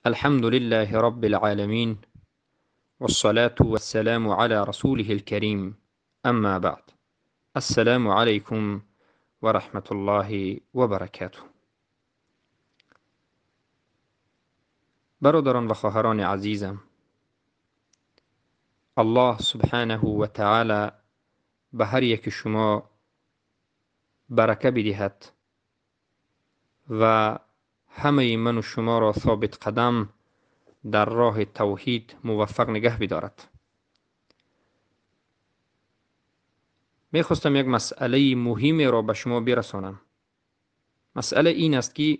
الحمد لله رب العالمين، والصلاة والسلام على رسوله الكريم، أما بعد. السلام عليكم ورحمة الله وبركاته. برادران و خواهران عزیزم، الله سبحانه و تعالی به هر یک شما برکه بدهد و همه من و شما را ثابت قدم در راه توحید موفق نگه بدارد. میخواستم یک مسئله مهمی را به شما برسانم. مسئله این است که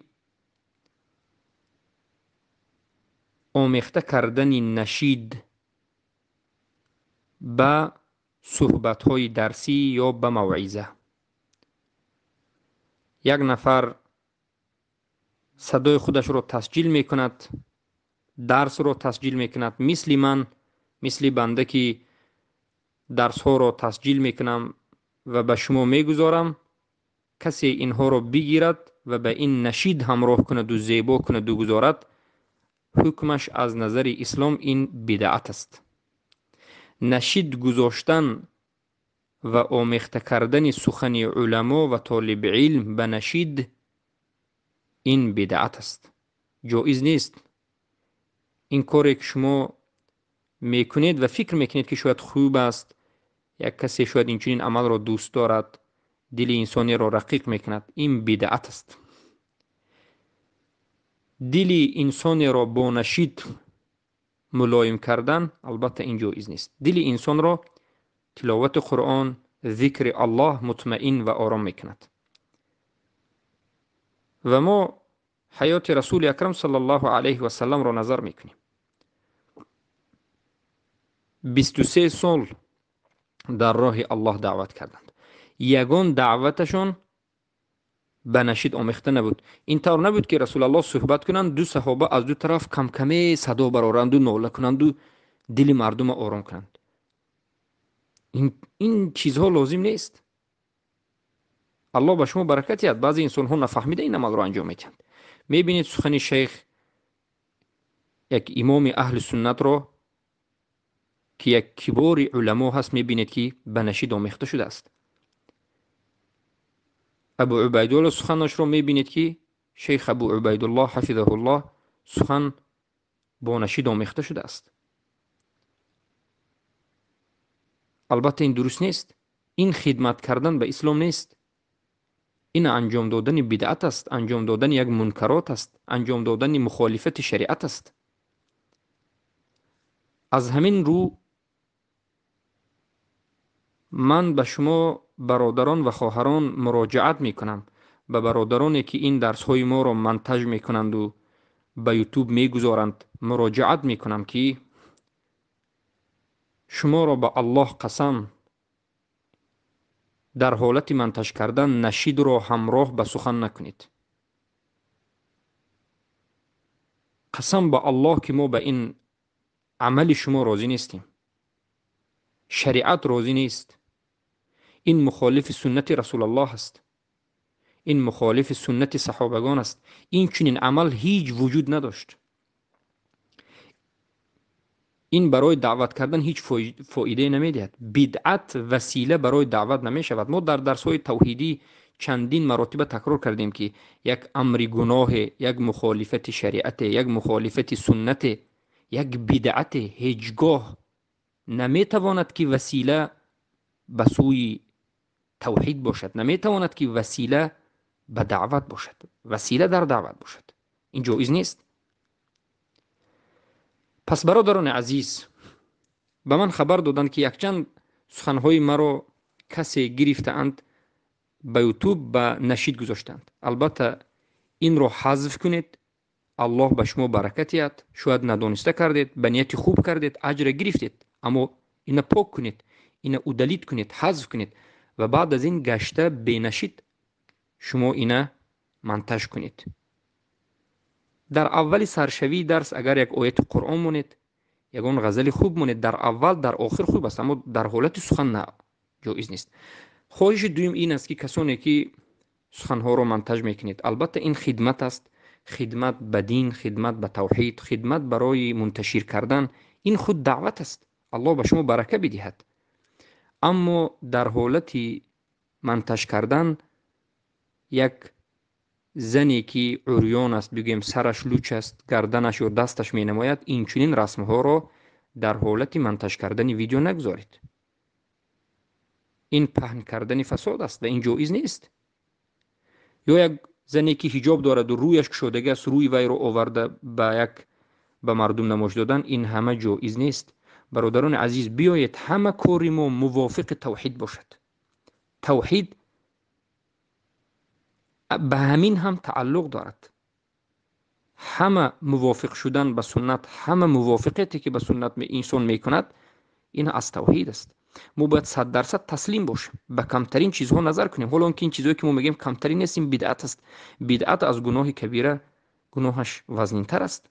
آمیخته کردن نشید به صحبت‌های درسی یا به موعظه. یک نفر صدای خودش را تسجیل میکند، درس را تسجیل میکند، مثل من، مثل بنده که درس ها را تسجیل میکنم و به شما میگذارم، کسی اینها را بگیرد و به این نشید همراه کند و زیبا کند و گذارد، حکمش از نظر اسلام این بدعت است. نشید گذاشتن و آمیخته کردن سخن علما و طالب علم به نشید این بدعت است، جایز نیست. این کاری که شما میکنید و فکر میکنید که شاید خوب است، یک کسی شاید این چنین عمل را دوست دارد، دل انسانی را رقیق میکند، این بدعت است. دل انسانی را با نشید ملایم کردن البته این جایز نیست. دل انسان را تلاوت قرآن، ذکر الله مطمئن و آرام میکند. و ما حیات رسول اکرم صلی الله علیه و سلم را نظر میکنیم. 23 سال در راه الله دعوت کردند. یگان دعوتشان به نشید آمیخته نبود. این طور نبود که رسول الله صحبت کنند، دو صحابه از دو طرف کم کمه صدا برآرند و ناله کنند و دل مردم آرام کنند. این چیزها لازم نیست. الله به شما برکت دهد. بعضی انسان ها نفهمیده این عمل را انجام میدهند. میبینید سخن شیخ، یک امام اهل سنت را که یک کبار علما هست، میبینید که به نشید آمیخته شده است. ابو عبیدالله سخنش را میبینید که شیخ ابو عبیدالله حفظه الله سخن با نشید آمیخته شده است. البته این درست نیست. این خدمت کردن به اسلام نیست. این انجام دادن بدعت است، انجام دادن یک منکرات است، انجام دادن مخالفت شریعت است. از همین رو من به شما برادران و خواهران مراجعت میکنم، به برادرانی که این درس های ما را منتج میکنند و به یوتیوب میگذارند مراجعت میکنم که شما را به الله قسم، در حالت منتج کردن نشید را همراه به سخن نکنید. قسم به الله که ما به این عمل شما راضی نیستیم. شریعت راضی نیست. این مخالف سنت رسول الله است. این مخالف سنت صحابگان است. این چنین عمل هیچ وجود نداشت. این برای دعوت کردن هیچ فایده نمیدهد. بدعت وسیله برای دعوت نمیشود. ما در درس های توحیدی چندین مراتب تکرار کردیم که یک امر گناه، یک مخالفت شریعت، یک مخالفت سنت، یک بدعت هیچگاه نمیتواند که وسیله به سوی توحید باشد، نمیتواند که وسیله به دعوت باشد، وسیله در دعوت باشد. این جایز نیست. پس برادران عزیز، به من خبر دادند که یکچند سخنهای مرا کسی گرفتند به یوتیوب به نشید گذاشتند. البته این را حذف کنید. الله به شما برکت دهد. شاید ندانسته کردید، به نیت خوب کردید، اجر گرفتید، اما اینا پاک کنید، اینا ادلیت کنید، حذف کنید و بعد از این گشته بنشید شما اینا منتج کنید. در اول سرشوی درس اگر یک آیت قرآن مونید، یگان غزل خوب مونید، در اول در آخر خوب است، اما در حالت سخن نه، جایز نیست. خواهش دویم این است که کسانی که سخنها را منتج میکنید، البته این خدمت است، Хидмат ба дин, хидмат ба тавҳид, хидмат барои мунташир кардан, ин худ даъват аст. Аллоҳ ба шумо барака бидиҳад. Аммо дар ҳолати монтаж кардан як зане ки урён аст, бигӯем сараш луч аст, гарданаш ё дасташ менамояд, инчунин расмҳоро дар ҳолати монтаж кардани видео нагузоред. Ин паҳн кардани фасод аст ва ин ҷоиз нест. Ё як зане ки ҳиҷоб дорад ва рӯяш кушодагӣ аст, рӯи вайро оварда ба як ба мардум намоиш додан, ин ҳама ҷоиз нест. Бародарони азиз, биёед ҳама кори мо мувофиқи тавҳид бошад. Тавҳид ба ҳамин ҳам тааллуқ дорад. Ҳама мувофиқ шудан ба суннат, ҳама мувофиқате ки ба суннат инсон мекунад, ин аз тавҳид аст. Мо бояд 100% таслим бошем, ба камтарин чизҳо назар кунем. Ҳоло он ки ин чизҳое ки мо мегӯем камтарин нест, ин бидъат аст. Бидъат аз гуноҳи кабира гуноҳаш вазнинтар аст.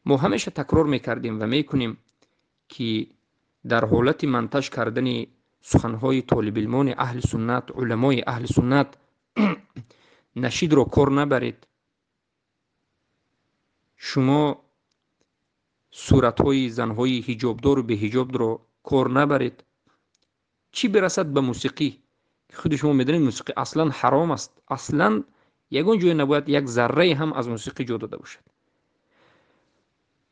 Мо ҳамеша такрор мекардем ва мекунем ки дар ҳолати монтаж кардани суханҳои толибилмони аҳли суннат, уламои аҳли суннат нашидро кор набаред. Шумо суратҳои занҳои ҳиҷобдору беҳиҷобро кор набаред. Чӣ бирасад ба мусиқӣ? Худи шумо медонед, мусиқӣ аслан ҳаром аст. Аслан ягон ҷое набояд як заррае ҳам аз мусиқӣ ҷо дода бошад.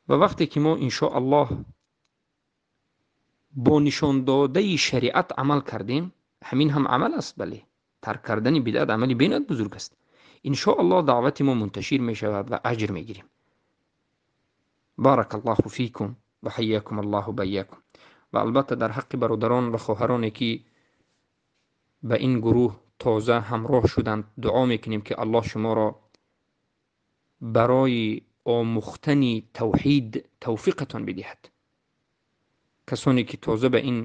Ва вақте ки мо иншоаллоҳ бо нишондодаи шариат амал кардем, ҳамин ҳам амал аст, бале, тарк кардани бидъат амали бениҳоят бузург аст. Иншоаллоҳ даъвати мо мунташир мешавад ва аҷр мегирем. Баракаллоҳу фикум ва ҳайякум аллоҳу байякум. Ва албатта дар ҳаққи бародарон ва хоҳароне ки ба ин гурӯҳ тоза ҳамроҳ шуданд, дуо мекунем ки Аллоҳ шуморо барои омӯхтани тавҳид тавфиқатон бидиҳад. Касоне ки тоза ба ин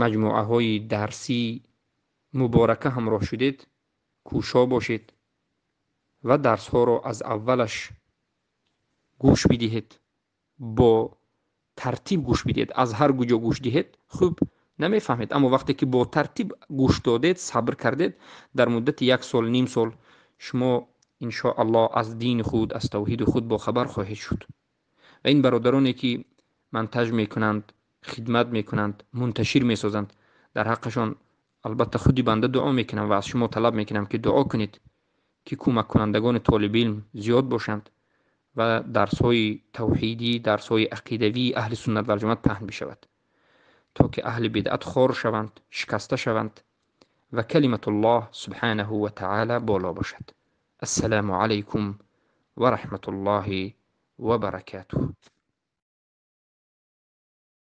маҷмӯаҳои дарсӣ муборака ҳамроҳ шудед, кӯшо бошед ва дарсҳоро аз аввалаш гӯш бидиҳед, бо тартиб гӯш бидиҳед. Аз ҳар куҷо гӯш диҳед хуб намефаҳмед, аммо вақте ки бо тартиб гӯш додед, сабр кардед, дар муддати як сол, ним сол шумо иншоаллоҳ аз дини худ, аз тавҳиди худ бохабар хоҳед шуд. Ва ин бародароне ки монтаж мекунанд, хидмат мекунанд, мунташир месозанд, дар ҳаққашон албатта худи банда дуо мекунам ва аз шумо талаб мекунам ки дуо кунед ки кӯмаккунандагони толибилм зиёд бошанд ва дарсҳои тавҳидӣ, дарсҳои ақидавии аҳли суннат вал ҷамоат паҳн бишавад, то ки аҳли бидъат хор шаванд, шикаста шаванд ва калиматуллоҳ субҳанаҳу ва таъала боло бошад. Ассалому алайкум ва раҳматуллоҳи ва баракатуҳ.